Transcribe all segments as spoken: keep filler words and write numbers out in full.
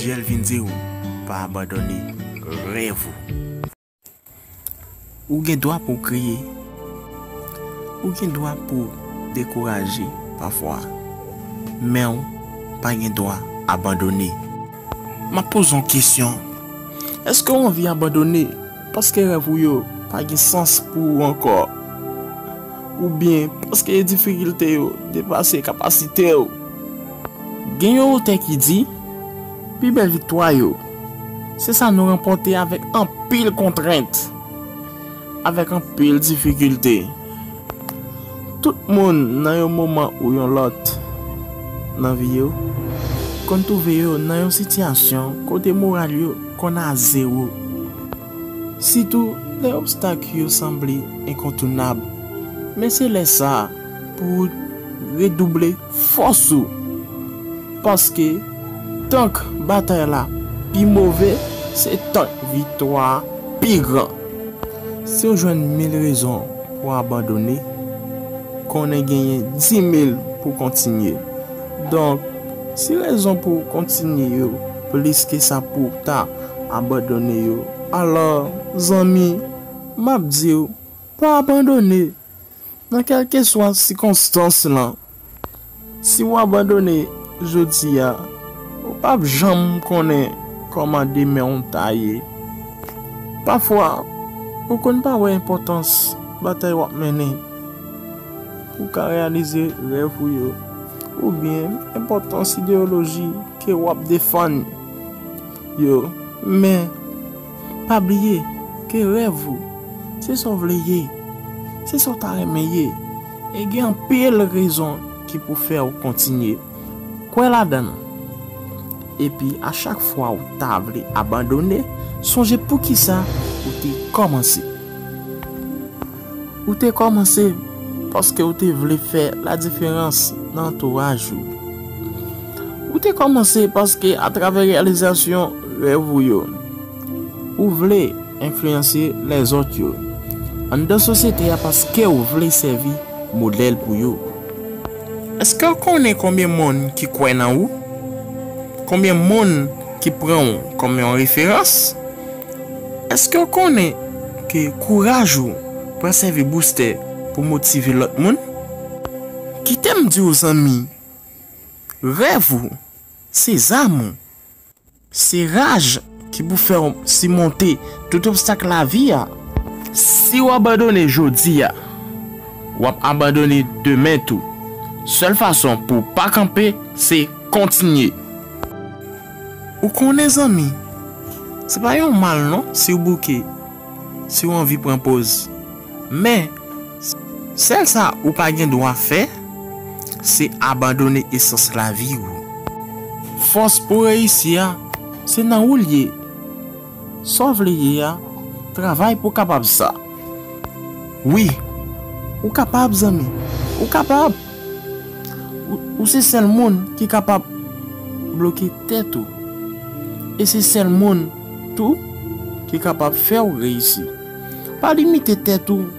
Jèl vin di w, pa abandone rèv ou. Ou gen dwa pou w kriye. Ou gen dwa pou w dekouraje pafwa. Men w pa gen dwa abandone. M ap poze yon kesyon. Èske w anvi abandone paske rèv ou yo pa gen sans pou ou ankò? Oubyen paske difikilte yo depase kapasite w? Gen yon otè ki di, pi bèl viktwa yo, se sa nou ranpòte avèk anpil kontrent, avèk anpil difikilte. Tout moun nan yon moman ou yon lòt nan vi yo konn twouve yo nan yon sitiyasyon kote moral yo konn a zewo. Sitou lè obstak yo sanble enkontounab. Men se lè sa a pou w redouble fòs ou. Paske tank batay la pi move, se tank viktwa a pi gran. Si w jwenn mil rezon pou w abandone, konnen genyen di mil pou w kontinye. Donk, si rezon pou w kontinye yo plis ke sa pou w ta abandone yo, alò, zanmi, m ap di w, pa abandone. Nan kèlkeswa sikonstans lan, si w abandone jodi a, ou p ap janm konnen kòman demen w ta ye. Pafwa, ou konn pa wè enpòtans batay w ap mennen pou w ka reyalize rèv ou yo, oubyen enpòtans ideyoloji ke w ap defann yo. Men, pa bliye ke rèv ou, se sa w vle ye, se sa w ta renmen ye. E gen anpil rezon ki pou fè w kontinye kwè ladan l. Epi, a chak fwa w ta vle abandone, sonje poukisa ou te kòmanse. Ou te kòmanse paske w te vle fè ladiferans nan antouraj ou. Ou te kòmanse paske, atravè reyalizasyon rèv ou yo, ou vle enfliyanse lèzòt yo anndan sosyete a, paske w vle sèvi modèl pou yo. Èske w konnen konbyen moun ki kwè nan ou? Konbyen moun ki pran w kòm yon referans? Èske w konnen ke kouraj ou pral sèvi boustè pou motive lòt moun? Kite m di w, zanmi, rèv ou se zam ou. Se raj ki pou fè w simonte tout obstak lavi a. Si w abandone jodi a, w ap abandone demen tou. Sèl fason pou w pa kanpe, se kontinye. Ou konnen, zanmi, se pa yon mal non si w bouke, si w anvi pran poz. Men, sèl sa ou pa gen dwa fè, se abandone esans lavi ou. Fòs pou reyisi a, se nan ou l ye. Sa w vle ye a, travay pou w kapab sa. Wi, ou kapab, zanmi. Ou kapab. Ou, ou se sèl moun ki kapab bloke tèt ou. E se sèl moun tou ki kapab fè w reyisi. Pa limite tèt ou.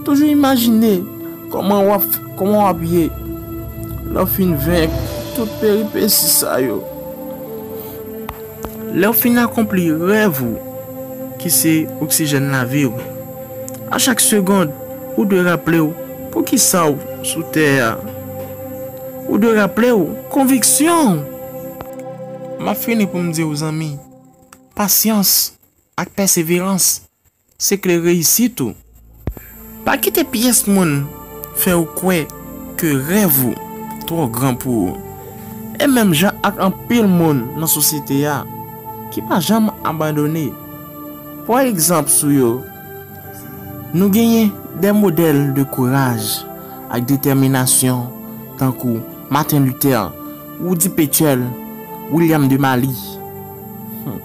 Toujou imajine kòman w ap, kòman w ap ye lè w fin venk tout peripesi sa yo. Lè w fin akonpli rèv ou, ki se oksijèn lavi w, a chak segonn, ou dwe raple w poukisa w sou tè a. Ou dwe raple w konviksyon w. M ap fini pou m di w, zanmi, pasyans ak pèseverans se kle reyisit ou. Pa kite pyès moun fè w kwè ke rèv ou twò gran pou ou. E menm jan ak anpil moun nan sosyete a ki pa janm abandone. Pran egzanp sou yo. Nou genyen de modèl de kouraj ak detèminasyon tankou Martin Luther, Woody Petchel, William de Maly, hmm,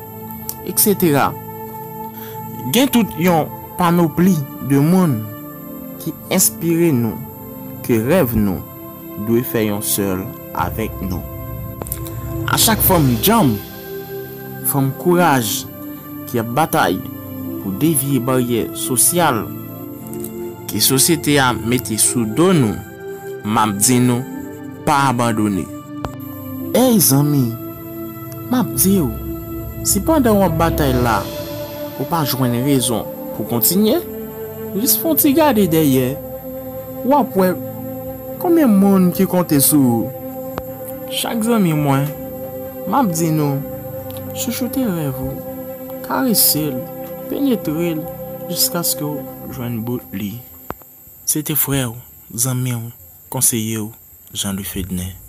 et cetera. Gen tout yon panopli de moun ki enspire nou ke rèv nou dwe fè yon sèl avèk nou. A chak fanm djanm, fanm kouraj ki ap batay pou devye baryè sosyal ke sosyete a mete sou do nou, m ap di nou, pa abandone. Ey zanmi, M ap di w, si pandan w ap batay la, ou pa jwenn rezon pou kontinye, jis fè yon ti gade dèyè, w ap wè konbyen moun ki konte sou ou. Chak zanmi mwen, m ap di nou, chouchoute rèv ou, karese l, penetre l, jiskaske w jwenn bout li. Se te frè w, zanmi w, konseye w, Jean Louis Fedner.